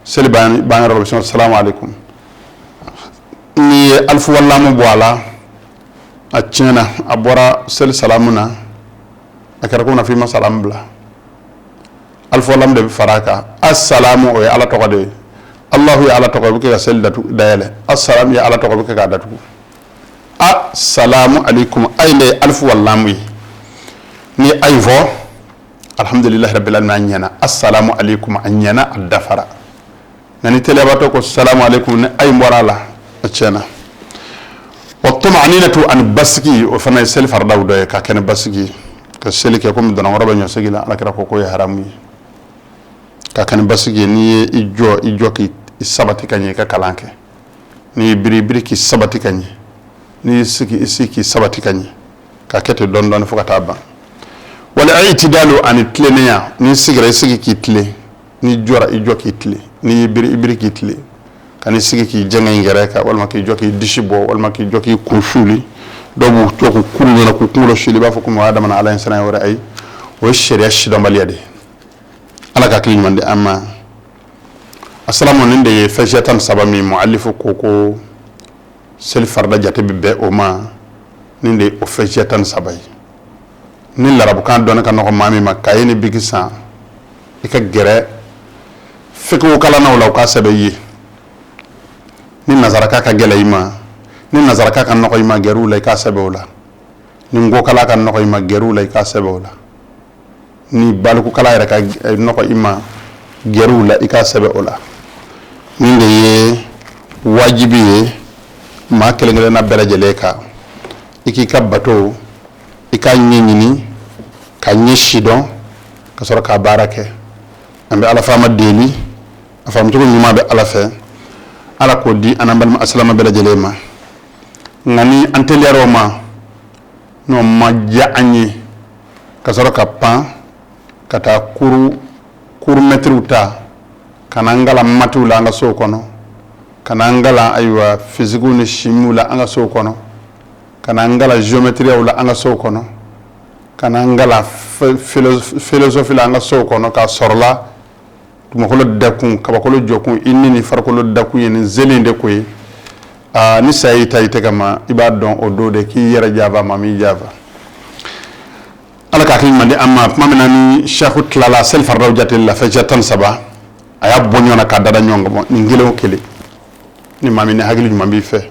Seli ban yɔrɔ bɛ sɔn salamu aleykum, n'i ye alif wal lam bɔ a la, a tiɲɛna, a bɔra seli salamu na, a kɛra komi n'a fɔ i ma salamu bila. Alif wal lam de bɛ fara a kan. Asalamu, o ye Ala tɔgɔ de ye. Alahu ye Ala tɔgɔ, o bɛ kɛ ka seli datugu dayɛlɛ. Asalamu ye Ala tɔgɔ, o bɛ kɛ k'a datugu. Asalamu aleykum, ayi de ye alif wal lam ye. Ni ayi fɔ alhamdulilahi rabbil alamin, a ɲɛna. Asalamu aleykum, a ɲɛna, a dafara. Nka ni teliyabatɔ ko salamu aleykum, ni ayi bɔra a la, a tiɲɛna. Wa tumaninatu, ani basigi, o fana ye seli faridaw dɔ ye, ka kɛ ni basigi ka seli kɛ komi dunankɔrɔ bɛ ɲɔsegi la. Alakira ko k'o ye haramu ye. Ka kɛ ni basigi ye, n'i ye i jɔ, i jɔ k'i sabati ka ɲɛ i ka kalan kɛ. N'i y'i biri, i biri k'i sabati ka ɲɛ. N'i y'i sigi, i sigi k'i sabati ka ɲɛ, ka kɛ ten dɔɔni dɔɔni fo ka taa ban. Wal i'tidalu, ani tilennenya. N'i sigira, i sigi k'i tilen. N'i jɔra, i jɔ k'i tilen. N'i y'i biri, i biri k'i tilen. Kan'i sigi k'i jɛngɛ i yɛrɛ kan, walima k'i jɔ k'i disi bɔ, walima k'i jɔ k'i kun suli. Dɔw b'u jɔ k'u kuru ɲɔgɔn na, k'u kunkolo suli, i b'a fɔ komi o y'a damana Ala ye siran wɛrɛ. Ayi, o ye sariya sidɔnbaliya de ye. Ala ka hakili ɲuman di an ma. Asalamu, nin de ye fɛn siya 13 min mualifu ko seli farida jate bɛ bɛn o ma. Nin de ye o fɛn siya 13 ye. Ni larabukan dɔnni ka nɔgɔ maa min ma, kaye ni biki san, i ka gɛrɛ fikihu kalannaw la, u k'a sɛbɛn i ye. Ni nazarakan ka gɛlɛ i ma, ni nazarakan ka nɔgɔ i ma, gɛrɛ u la, i k'a sɛbɛn o la. Ni nkokalan ka nɔgɔ i ma, gɛrɛ u la, i k'a sɛbɛn o la. Ni balikukalan yɛrɛ ka nɔgɔ i ma, gɛrɛ u la, i k'a sɛbɛn o la. Nin de ye wajibi ye maa kelen kelenna bɛɛ lajɛlen kan, i k'i ka bato, i k'a ɲɛɲini ka ɲɛ sidɔn ka sɔrɔ k'a baara kɛ. An bɛ Ala faama deli, a faamucogo ɲuman bɛ Ala fɛ, Ala k'o di an n'an balima asilama bɛɛ lajɛlen ma. Nka ni an teliyara o ma, n'o ma diya an ye, ka sɔrɔ ka pan ka taa kuru mɛtiriw ta ka na an kalan matiw la an ka sow kɔnɔ, ka na an kalan ayiwa fisikiw ni simiw la an ka sow kɔnɔ, ka na an kalan géométriew la an ka sow kɔnɔ, ka na an kalan philosophie la an ka sow kɔnɔ, k'a sɔrɔla dugumakolo dakun, kabakolo jɔkun, i ni ni farikolo dakun ye nin zeli de ko ye. Aa, ni saya y'i ta i tɛgɛ ma, i b'a dɔn o don de k'i yɛrɛ janfa, maa m'i janfa. Ala ka hakili ɲuman di an ma. Tuma min na ni sɛku tilala seli faridaw jateli la, fɛn siya 13, a y'a bɔ ɲɔgɔn na k'a dada ɲɔgɔn kan. Nin kelen o kelen, ni maa min ni hakili ɲuman b'i fɛ,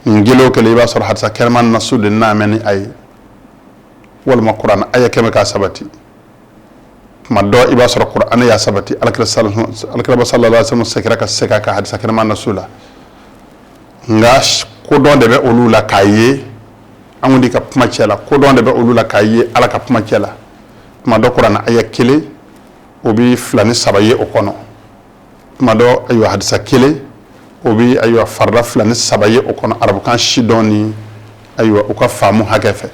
nin kelen o kelen, i b'a sɔrɔ hadisa kɛnɛma nasu de n'a mɛn ni a ye, walima kuranɛ aya kɛmɛ k'a sabati. Tuma dɔ i b'a sɔrɔ kuranɛ y'a sabati, alakira sallallahu alaihi wasallam segira ka segin a kan hadisa kɛnɛma nasu la. Nka kodɔn de bɛ olu la k'a ye an kɔni ka kuma cɛ la, kodɔn de bɛ olu la k'a ye Ala ka kuma cɛ la. Tuma dɔ kuranɛ aya kelen, o bɛ fila ni saba ye o kɔnɔ. Tuma dɔ ayiwa hadisa kelen, o bɛ ayiwa farida fila ni saba ye o kɔnɔ, arabukan sidɔn ni ayiwa u ka faamu hakɛ fɛ.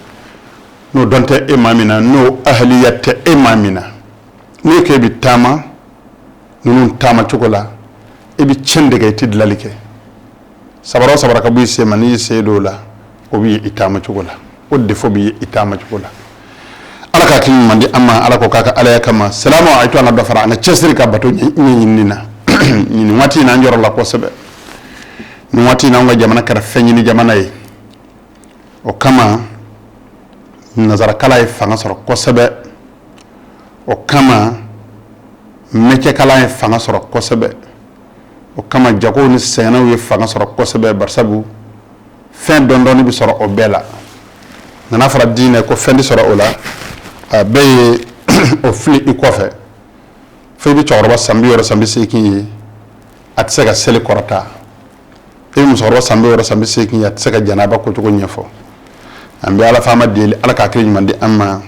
N'o dɔn tɛ e maa min na, n'o ahaliya tɛ e maa min na, n'e ko e bɛ taama ninnu taama cogo la, i bɛ tiɲɛ de kɛ, i tɛ dilanli kɛ. Sabara o sabara ka bɔ i sen ma, n'i y'i sen don o la, o bɛ i taama cogo la, o défaut bɛ i taama cogo la. Ala ka hakili ɲuman di an ma. Ala ko k'a ka alaya kama salama a to an ka dɔ fara an ka cɛsiri ka bato ɲɛɲinini na. Nin waati in na, an jɔrɔ la kosɛbɛ. Nin waati in na, an ka jamana kɛra fɛn ɲini jamana ye. O kama nazarakala ye fanga sɔrɔ kosɛbɛ, o kama mɛcɛkalan ye fanga sɔrɔ kosɛbɛ, o kama jagow ni sɛnɛw ye fanga sɔrɔ kosɛbɛ, barisabu fɛn dɔndɔɔni bɛ sɔrɔ o bɛɛ la. Nka n'a fɔra diinɛ ko fɛn tɛ sɔrɔ o la, a bɛɛ ye o fili i kɔfɛ. Fo i bɛ cɛkɔrɔba san 60, san 80 ye, a tɛ se ka seli kɔrɔta. I bɛ musokɔrɔba san 60, san 80 ye, a tɛ se ka janaba kocogo ɲɛfɔ. An bɛ Ala faama deli, Ala ka hakili ɲuman di an ma.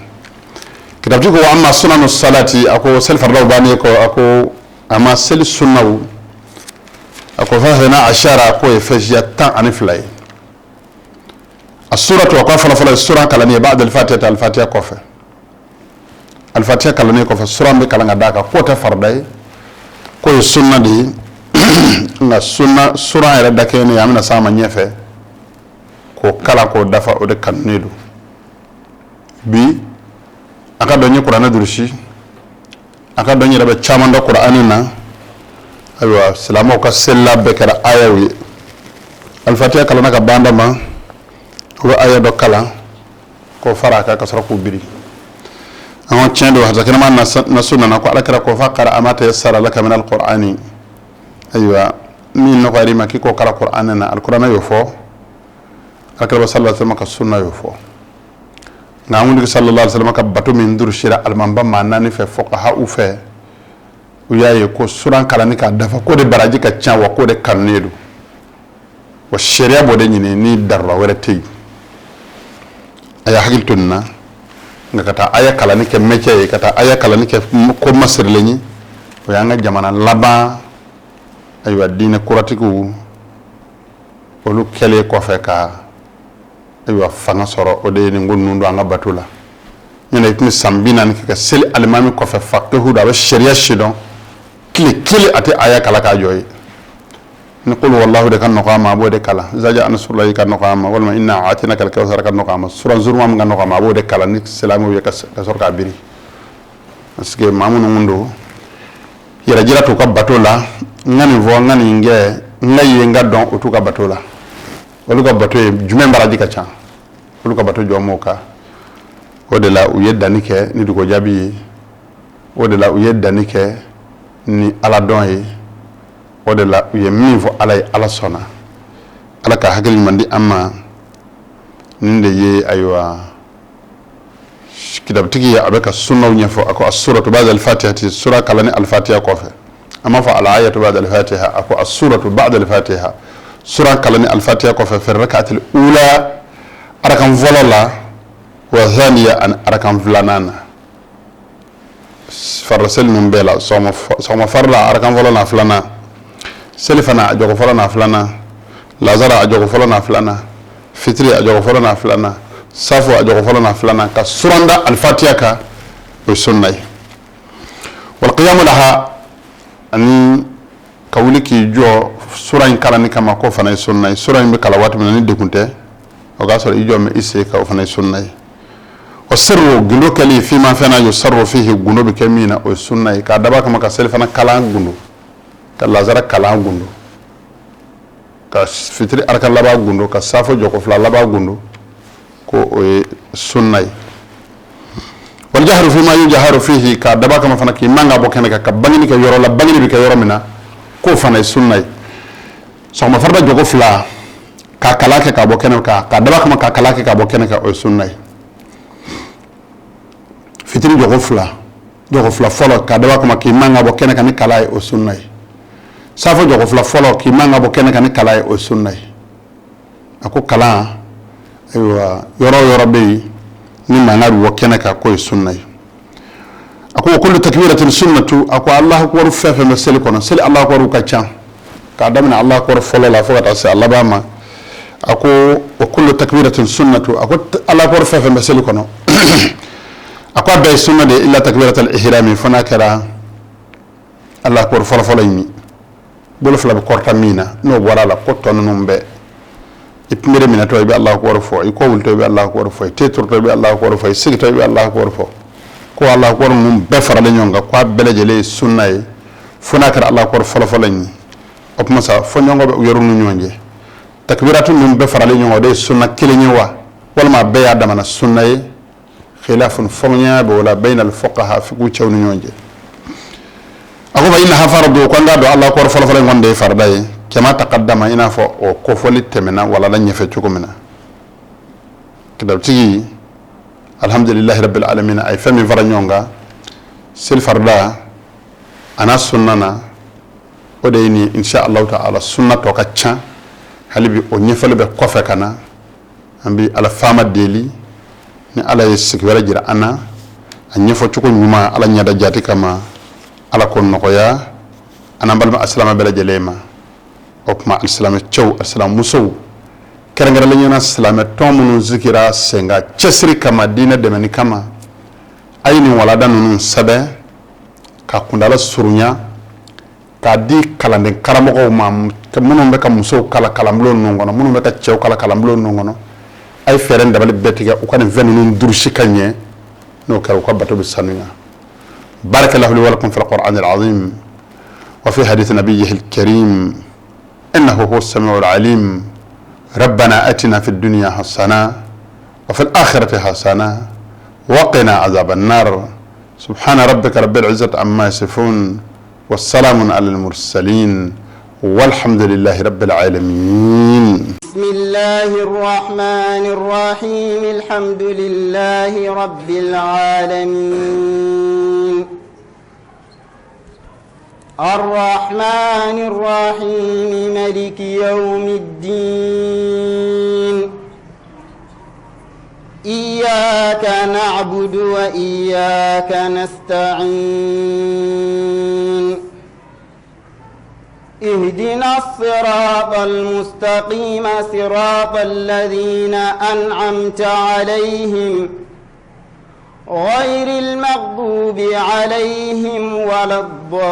Kitabutigi ko amma sunanu salati, a ko seli faridaw bannen kɔ, a ko a ma seli sunnaw, a ko fa isna ashara, k'o ye fɛn siya 12 ye. A suratu, a ko a fɔlɔfɔlɔ ye suran kalanni ye, ba'da al-fatiha, al-fatiha kɔfɛ. Al-fatiha kalanni kɔfɛ, suran bɛ kalan ka d'a kan k'o tɛ farida ye, k'o ye sunna de ye. Nka sunna suran yɛrɛ dakɛɲɛni, an bɛna s'a ma ɲɛfɛ, k'o kalan k'o dafa, o de kanunen don. Bi a ka dɔn n ye kuranɛ durusi, a ka dɔn n yɛrɛ bɛ caman dɔn kuranɛ na. Ayiwa, silamɛw ka selila bɛɛ kɛra ayaw ye. Alifatiya kalanna ka ban dama, u bɛ aya dɔ kalan k'o fara a kan ka sɔrɔ k'u biri. An ko tiɲɛ don, hadisa kɛnɛma nasu nana ko Ala kira ko faqra ma tayassara laka min alqur'ani. Ayiwa, min nɔgɔyara i ma k'i k'o kalan kuranɛ na, alikuranɛ y'o fɔ, Ala kira sallallahu alaihi wasallam ka sunna y'o fɔ. Nka an kuntigi sallallahu alaihi wasallam ka bato min durusira alimamba maa naani fɛ, fuqaha u fɛ, u y'a ye ko suran kalanni k'a dafa, k'o de baraji ka ca, wa k'o de kanunen don, wa sariya b'o de ɲini ni darura wɛrɛ tɛ yen. A y'a hakili to nin na. Nka ka taa aya kalanni kɛ mɛcɛ ye, ka taa aya kalanni kɛ ko masirilen ye, o y'an ka jamana laban. Ayiwa, diinɛ kuratigiw olu kɛlen kɔfɛ ka ayiwa fanga sɔrɔ, o de ye nin ko ninnu don an ka bato la. Ɲɛna i tun bɛ san 40 kɛ ka seli alimami kɔfɛ, faqihu don, a bɛ sariya sidɔn, tile kelen a tɛ aya kalan k'a jɔ ye. Ni qul wallahu de ka nɔgɔ a ma, a b'o de kalan. Iza jaa nasrullahi ka nɔgɔ a ma, walima inna a'tainaka al-kawthar ka nɔgɔ a ma, suran suruma min ka nɔgɔ a ma, a b'o de kalan ni silamɛw ye ka sɔrɔ k'a biri. Parce que maa minnu don, yɛrɛ jira t'u ka bato la. N ka nin fɔ, n ka nin kɛ, n ka ye, n ka dɔn, o t'u ka bato la. Olu ka bato ye jumɛn baraji ka ca, olu ka bato jɔ m'o kan. O de la u ye danni kɛ ni dugo jaabi ye, o de la u ye danni kɛ ni Ala dɔn ye, o de la u ye min fɔ Ala ye, Ala sɔnna. Ala ka hakili ɲuman di an ma. Nin de ye ayiwa kitabutigi ye, a bɛ ka sunnaw ɲɛfɔ. A ko as-suratu ba'da al-fatihati, sura kalanni al-fatiha kɔfɛ. A m'a fɔ al-ayatu ba'da al-fatiha, a ko as-suratu ba'da al-fatiha, sura kalanni al-fatiha kɔfɛ, fi rak'ati al-ula, arakan fɔlɔ la, wa thaniya, ani arakan filanan na. Farida seli ninnu bɛɛ la, sɔgɔma farida arakan fɔlɔ n'a filanan, selifana a jɔko fɔlɔ n'a filanan, lazara a jɔko fɔlɔ n'a filanan, fitiri a jɔko fɔlɔ n'a filanan, safo a jɔko fɔlɔ n'a filanan, ka suran da alifatiya kan, o ye sunna ye. Wal qiyamu laha, ani ka wuli k'i jɔ sura in kalanni kama, k'o fana ye sunna ye. Sura in bɛ kalan waati min na, ni degun tɛ, o k'a sɔrɔ i jɔ bɛ i sen kan, o fana ye sunna ye. Wa sirru, gundo kɛli, fima fɛn na, yusarru fihi, gundo bɛ kɛ min na, o ye sunna ye. K'a dab'a kama ka selifana kalan gundo, ka lazara kalan gundo, ka fitiri araka laban gundo, ka safo jɔko fila laban gundo, ko o ye sunna ye. Wal jahru fima yujaharu fihi, k'a dab'a kama fana k'i man ka bɔ kɛnɛ kan ka bangeni kɛ yɔrɔ la, bangeni bɛ kɛ yɔrɔ min na, k'o fana ye sunna ye. Sɔgɔma farida jɔko fila, ka kalan kɛ ka bɔ kɛnɛ kan, k'a dab'a kama ka kalan kɛ ka bɔ kɛnɛ kan, o ye sunna ye. Fitiri jɔko fila, jɔko fila fɔlɔ, k'a dab'a kama k'i man ka bɔ kɛnɛ kan ni kalan ye, o sunna ye. Safo jɔko fila fɔlɔ, k'i man ka bɔ kɛnɛ kan ni kalan ye, o sunna ye. A ko kalan, ayiwa, yɔrɔ o yɔrɔ bɛ yen ni mankan bɛ bɔ kɛnɛ kan, k'o ye sunna ye. A ko kullu takbiratin sunnatu, a ko Alahu akubaru fɛn fɛn bɛ seli kɔnɔ, seli Alahu akubaru ka ca, k'a daminɛ Alahu akubaru fɔlɔ la fo ka taa se a laban ma. A ko wa kullu takbiratin sunnatu, a ko Alahu akubaru fɛn fɛn bɛ seli kɔnɔ, a ko a bɛɛ ye sunna de ye, illa takbiratal ihrami, fo n'a kɛra Alahu akubaru fɔlɔfɔlɔ in ye, bolo fila bɛ kɔrɔta min na. N'o bɔra a la, ko tɔ ninnu bɛɛ, i kunbere minɛtɔ i bɛ Alahu akubaru fɔ, i kɔ wulitɔ i bɛ Alahu akubaru fɔ, i ten turutɔ i bɛ Alahu akubaru fɔ, i sigitɔ i bɛ Alahu akubaru fɔ. Ko Alahu akubaru ninnu bɛɛ faralen ɲɔgɔn kan, ko a bɛɛ lajɛlen ye sunna ye, fo n'a kɛra Alahu akubaru fɔlɔfɔlɔ in ye. O tuma sa, fɔɲɔgɔnkɔ bɛ u yɛrɛ ni ɲɔgɔn cɛ, takbiratu ninnu bɛɛ faralen ɲɔgɔn kan, o de ye sunna kelen ye wa, walima a bɛɛ y'a damana sunna ye? Khilafun, fɔɲɔgɔnya b'o la, bayna al-fuqaha, fiqhu cɛw ni ɲɔgɔn cɛ. A ko fa innaha fardu, ko an k'a dɔn Alahu akubaru fɔlɔfɔlɔ in kɔni de ye farida ye, kama taqaddama, i n'a fɔ o kofɔli tɛmɛna walala ɲɛfɛ cogo min na. Kitabutigi Alhamdulilahi rabbil alamin. A ye fɛn min fara ɲɔgɔn kan seli farida a n'a sunna na, o de ye nin. Insha Allahu ta'ala, sunna tɔ ka ca hali bi, o ɲɛfɔli bɛ kɔfɛ ka na. An bɛ Ala faama deli, ni Ala ye sigi wɛrɛ jira an na, a ɲɛfɔ cogo ɲuman, Ala ɲɛda jati kama, Ala ko nɔgɔya an n'an balima asilamɛ bɛɛ lajɛlen ma. O tuma, alisilamɛ cɛw, alisilamɛ musow, kɛrɛnkɛrɛnlenya na silamɛ tɔn minnu sigira sen kan cɛsiri kama, diinɛ dɛmɛni kama, a ye nin walada ninnu sɛbɛn ka kundala surunya k'a di kalanden karamɔgɔw ma, minnu bɛ ka musow kala kalanbulon ninnu kɔnɔ, minnu bɛ ka cɛw kala kalanbulon ninnu kɔnɔ. A ye fɛɛrɛ dabali bɛɛ tigɛ u ka nin fɛn ninnu durusi ka ɲɛ. N'o kɛra, u ka bato bɛ sanuya. بارك الله لي ولكم في القرآن العظيم وفي حديث نبيه الكريم، إنه هو السميع العليم. ربنا أتنا في الدنيا حسنة وفي الآخرة حسنة وقنا عذاب النار. سبحان ربك رب العزة عما يصفون، والسلام على المرسلين، والحمد لله رب العالمين. بسم الله الرحمن الرحيم. الحمد لله رب العالمين. الرحمن الرحيم. ملك يوم الدين. إياك نعبد وإياك نستعين. اهدنا الصراط المستقيم، صراط الذين أنعمت عليهم، غير المغضوب عليهم ولا الضالين.